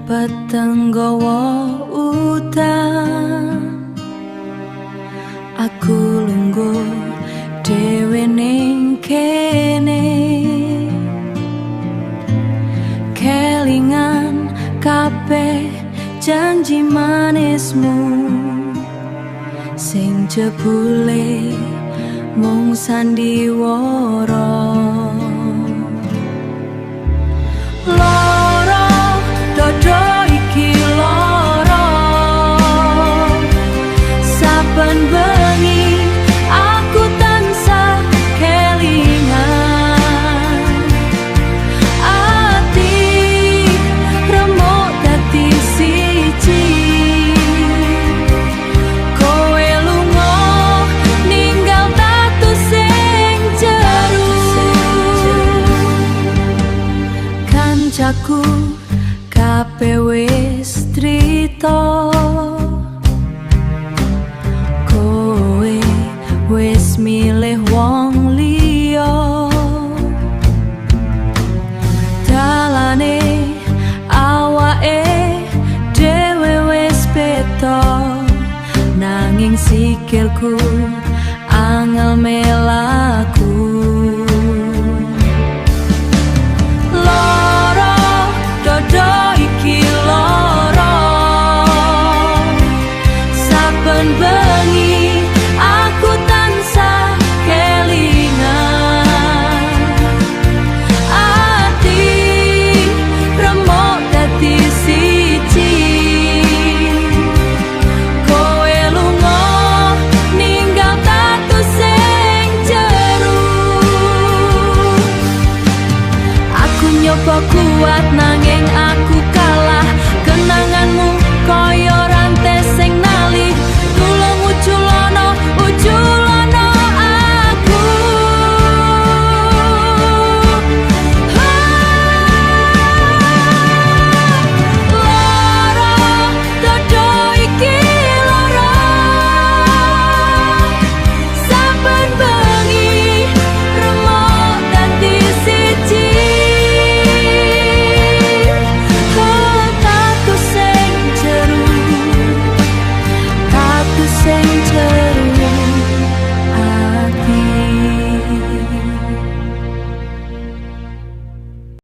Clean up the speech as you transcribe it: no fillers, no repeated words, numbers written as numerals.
Peteng gawa udan, aku lungguh dhewe ning kene, kelingan kabeh janji manismu sing jebule mung sandiwara. Loro dodo iki loro, saben bengi aku tansah kelingan, ati remuk dadi siji. Kowe lunga ninggal tatu sing jeru. Kancaku kabeh wis crita, kowe wis milih wong liya. Dalane awake dhewe wis beda, nanging sikilku angel mlaku. Loro dodo iki loro, saben bengi aku tansah kelingan, ati remuk dadi siji. Kowe lunga ninggal tatu sing jeru. Aku nyoba kuat, nanging aku